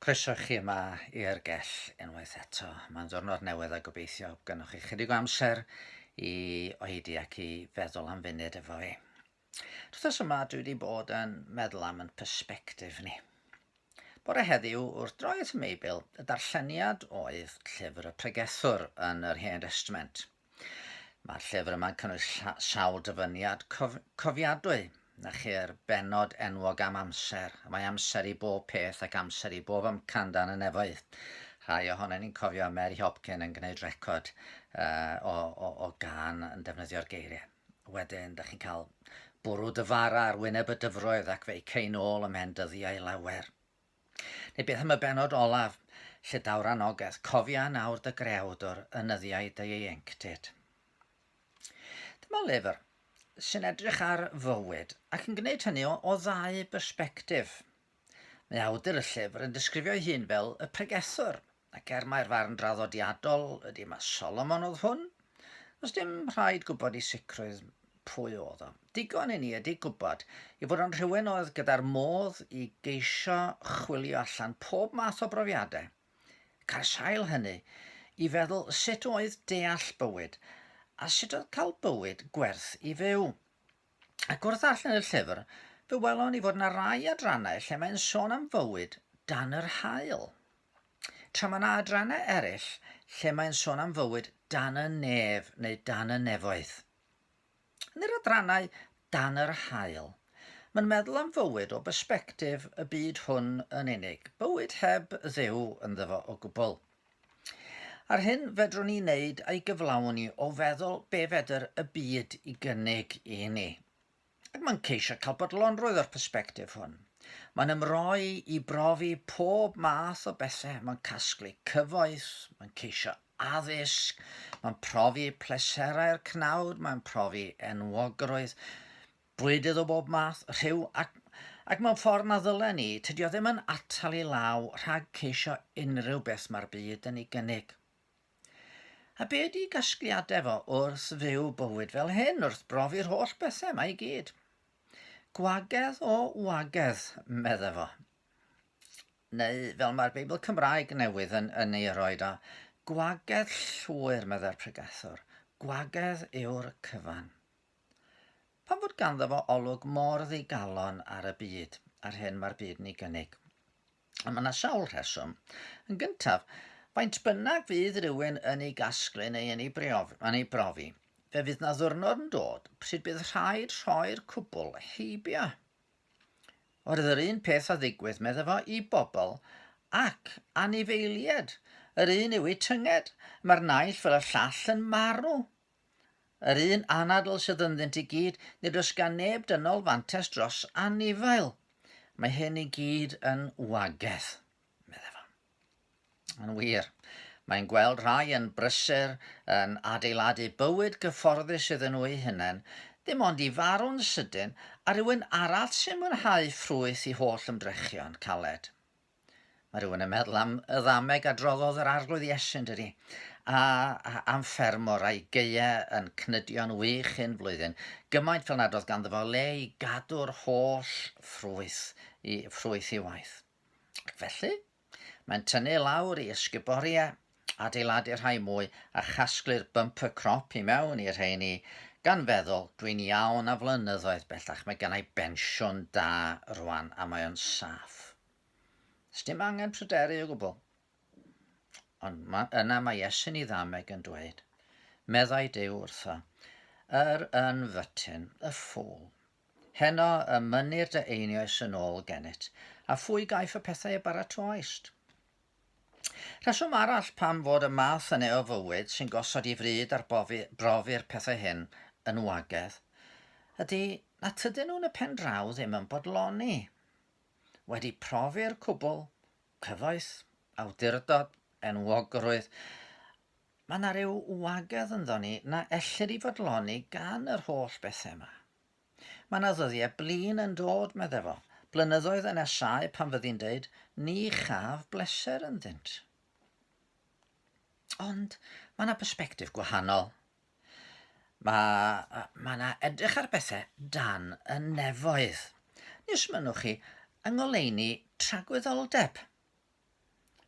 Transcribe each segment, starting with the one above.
Croeso i chi yma i'r gell unwaith eto. Mae'n ddiwrnod newydd a gobeithio gynnwch chi chydig o amser i oedi ac i feddwl am funud efo fi. Wrthnos yma dwi wedi bod yn meddwl am yn perspectif ni. Bore heddiw wrth droi at y Meibl, y darlleniad oedd Llyfr y Pregethwr yn yr Hen Destament. Mae'r llyfr yma'n cynnwys sawl dyfyniad cof cofiadwy. Na chi'r bennod enwog am amser. Mae amser i bob peth ac amser i bob amcan dan y nefoedd. Rhai ohonon ni'n cofio Mary Hopkin yn gwneud record uh, o, o, o gan yn defnyddio'r geiriau. Wedyn, da chi'n cael bwrw dy fara ar wyneb y dyfroedd ac fe'i cein ôl ymhen dyddiau lawer. Neu beth am y bennod olaf, lle daw'r anogaeth, cofia nawr dy greawdwr yn nyddiau dy ieuenctid. Dyma lyfr sy'n edrych ar fywyd ac yn gwneud hynny o, o ddau bersbectif. Mae awdur y llyfr yn disgrifio'i hun fel y pregethwr, Ac er mai'r farn draddodiadol ydy mae Solomon oedd hwn, does dim rhaid gwybod i sicrwydd pwy oedd o. Digon i ni ydy gwybod i fod o'n rhywun oedd gyda'r modd i geisio chwilio allan pob math o brofiadau, ac ar sail hynny i feddwl sut oedd deall bywyd a sut oedd cael bywyd gwerth i fyw. Ac wrth ddarllen y llyfr, fe welon ni fod yna rai adrannau lle mae'n sôn am fywyd dan yr haul. Tra mae yna adrannau eraill lle mae'n sôn am fywyd dan y nef neu dan y nefoedd. Yn yr adrannau dan yr haul, mae'n meddwl am fywyd o bersbectif y byd hwn yn unig, bywyd heb Dduw ynddo fo o gwbl. A'r hyn fedrwn ni wneud a'i gyflawni o feddwl be fedr y byd i gynnig i ni. Ac mae'n ceisio cael bodlonrwydd o'r persbectif hwn. Mae'n ymroi i brofi pob math o bethau. Mae'n casglu cyfoeth, mae'n ceisio addysg, mae'n profi pleserau'r cnawd, mae'n profi enwogrwydd, bwydydd o bob math, rhyw, ac, ac mewn ffordd na ddylen ni, tydi o ddim yn atal i law rhag ceisio unrhyw beth mae'r byd yn ei gynnig. A be ydi gasgliadau fo wrth fyw bywyd fel hyn, wrth brofi'r holl bethau yma i gyd? Gwagedd o wagedd, medde fo. Neu, fel mae'r Beibl Cymraeg newydd yn, yn ei roed o, gwagedd llwyr, meddai'r pregethwr. Gwagedd yw'r cyfan. Pam fod ganddo fo olwg mor ddigalon ar y byd, a'r hyn mae'r byd yn ei gynnig? A mae yna sawl rheswm. Yn gyntaf, faint bynnag fydd rhywun yn ei gasglu neu yn ei, briof, yn ei brofi, fe fydd na ddwrnod yn dod pryd bydd rhaid rhoi'r cwbl heibio. Oherwydd yr un peth a ddigwydd, medde fo, i bobl ac anifeiliaid. Yr un yw eu tynged. Mae'r naill fel y llall yn marw. Yr un anadl sydd ynddynt i gyd, nid oes gan neb dynol fantais dros anifail. Mae hyn i gyd yn wagedd, meddai fo. Yn wir, mae'n gweld rhai yn brysur yn adeiladu bywyd gyfforddus iddyn nhw eu hunain, dim ond i farw'n sydyn, a rhywun arall sy'n mwynhau ffrwyth i holl ymdrechion caled. Mae rhywun yn meddwl am y ddameg a droddodd yr Arglwydd Iesu, yn dydi? A, a am ffermwr a'i geie yn cnydio'n wych un flwyddyn, gymaint fel nad oedd ganddo fo le i gadw'r holl ffrwyth i, ffrwyth i waith. Ac felly, mae'n tynnu lawr i ysguboriau, adeiladu rhai mwy a chasglu'r bumper crop i mewn i'r rheini, gan feddwl, dwi'n iawn a flynyddoedd bellach, mae gennau bensiwn da rwan a mae o'n saff. Sdim angen pryderu o gwbl. Ond ma, yna mae Iesu'n ei ddameg yn dweud, meddai Duw wrtho, yr yn fytyn, y ffŵl. Heno y mynir dy einioes yn ôl gennyt, a phwy gaiff y pethau y baratoaist? Rheswm arall pam fod y math yna o fywyd sy'n gosod i fryd ar bofi, brofi'r pethau hyn yn wagedd, ydy na tydyn nhw'n y pen draw ddim yn bodloni. Wedi profi'r cwbl, cyfoeth, awdurdod, enwogrwydd, mae yna ryw wagedd ynddo ni na ellir i fodloni gan yr holl bethau yma. Mae yna ddyddiau blin yn dod, medde fo, blynyddoedd yn nesáu pan fyddi'n deud, ni chaf bleser ynddynt. Ond mae yna bersbectif gwahanol. Mae ma 'na edrych ar bethau dan y nefoedd. Neu os mynnwch chi, yng ngoleuni tragwyddoldeb.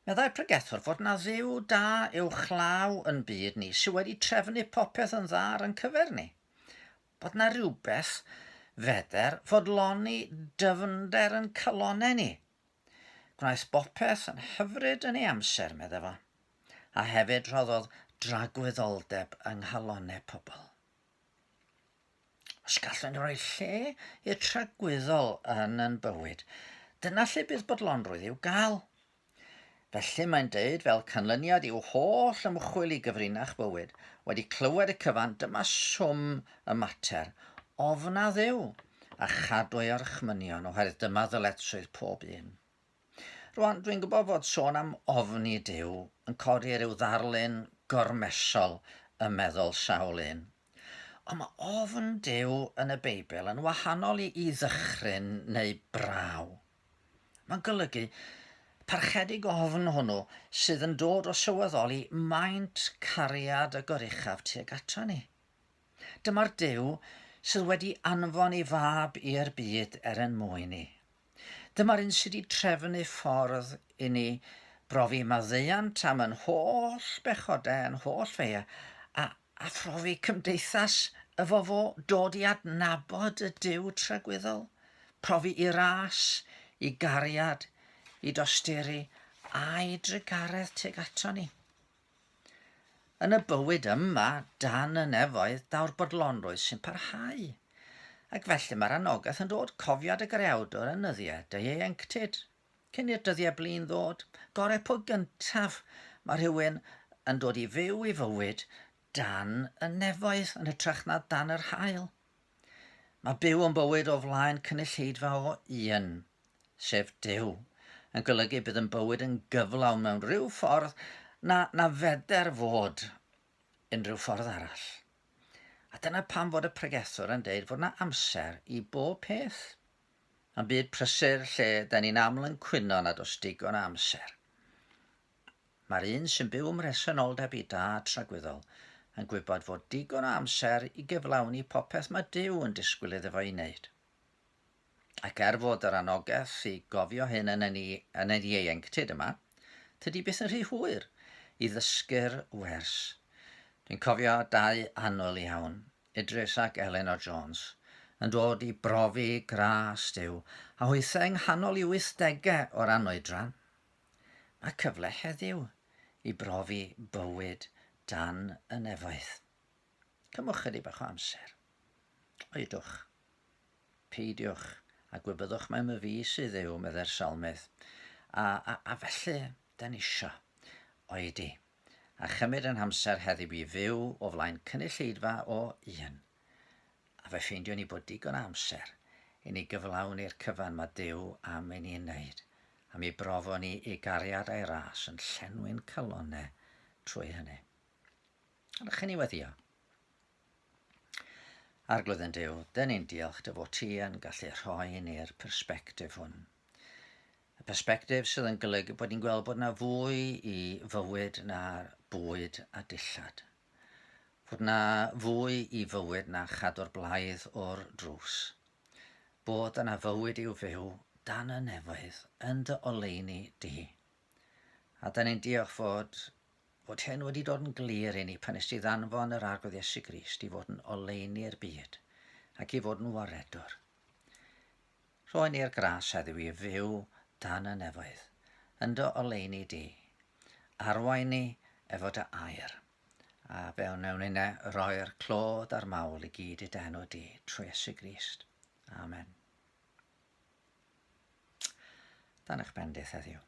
Meddai'r pregethwr fod 'na Dduw da uwchlaw yn byd ni sydd wedi trefnu popeth yn dda ar yn cyfer ni. Bod 'na rywbeth feder fodloni dyfnder yn calonau ni. Gwnaeth bopeth yn hyfryd yn ei amser, medde fo. A hefyd rhoddodd dragwyddoldeb yng nghalonau pobl. Os gallwn ni roi lle i'r tragwyddol yn yn bywyd, dyna lle bydd bodlonrwydd i'w gael. Felly mae'n deud, fel canlyniad i'w holl ymchwil i gyfrinach bywyd, wedi clywed y cyfan, dyma swm y mater, ofna Dduw, a chadw ei orchmynion, oherwydd dyma ddyletswydd pob un. Rwan, dwi'n gwybod fod sôn am ofni Duw yn codi rhyw ddarlun gormesol ym meddwl sawl un. Ond mae ofn Duw yn y Beibl yn wahanol i i ddychryn neu braw. Mae'n golygu parchedig ofn hwnnw sydd yn dod o sylweddoli maint cariad y Goruchaf tuag ato ni. Dyma'r Duw sydd wedi anfon ei fab i'r byd er yn mwyn ni. Dyma'r un sydd wedi trefnu ffordd i ni brofi maddeuant am yn holl bechodau, yn holl feiau, a, a phrofi cymdeithas efo fo, dod i adnabod y Duw tragwyddol, profi i ras, i gariad, i dosturi, a'i drugaredd tuag ato ni. Yn y bywyd yma, dan y nefoedd, daw'r bodlonrwydd sy'n parhau. Ac felly mae'r anogaeth yn dod, cofia dy Greawdwr yn nyddiau dy ieuenctid. Cyn i'r dyddiau blin ddod, gorau po gyntaf mae rhywun yn dod i fyw i fywyd dan y nefoedd yn hytrach na dan yr haul. Mae byw yn bywyd o flaen cynulleidfa o un, sef Duw, yn golygu bydd yn bywyd yn gyflawn mewn rhyw ffordd na, na feder fod unrhyw ffordd arall. A dyna pam fod y pregethwr yn deud fod na amser i bob peth. Yn byd prysur lle da ni'n aml yn cwyno nad oes digon o amser. Mae'r un sy'n byw ym mhresenoldeb ei Dad tragwyddol yn gwybod fod digon o amser i gyflawni popeth mae Duw yn disgwyl iddo fo ei wneud. Ac er fod yr anogaeth i gofio hyn yn ein, yn ein ieuenctid yma, tydi byth yn rhy hwyr i ddysgu'r wers. Dwi'n cofio dau annwyl iawn, Idris ac Elinor Jones, yn dod i brofi gras Duw, a hwythau yng nghanol i'w wythdegau o ran oedran. Mae cyfle heddiw i brofi bywyd dan y nefoedd. Cymwch chydig bach o amser. Oedwch. Peidiwch a gwybyddwch mai my fi sydd Dduw, meddai'r salmydd. A, a, a felly, da ni isio oedi a chymryd yn hamser heddiw i fyw o flaen cynulleidfa o un. A fe ffeindion ni bod digon o amser i ni gyflawni'r cyfan mae Duw am i ni wneud, a mi brofon ni ei gariad a'i ras yn llenwi'n calonnau trwy hynny. Ydych chi'n ei weddio? Arglwydd yn Duw, dyn ni'n diolch dy fod ti yn gallu rhoi ni'r persbectif hwn. Y persbectif sydd yn golygu bod ni'n gweld bod yna fwy i fywyd na bwyd a dillad. Fod 'na fwy i fywyd na chadw'r blaidd o'r drws. Bod yna fywyd i'w fyw dan y nefoedd yn dy oleuni di. A da ni'n diolch fod, fod hyn wedi dod yn glir i ni pan nes ti ddanfon yr Arglwydd Iesu Grist i fod yn oleuni'r byd ac i fod yn waredwr. Rhoi ni'r gras heddiw i fyw dan y nefoedd, yn dy oleuni di. Arwain ni efo dy air. A fe wnewn ninne roi'r clod a'r mawl i gyd i dy enw di, trwy Iesu Grist. Amen. Dan eich bendith heddiw.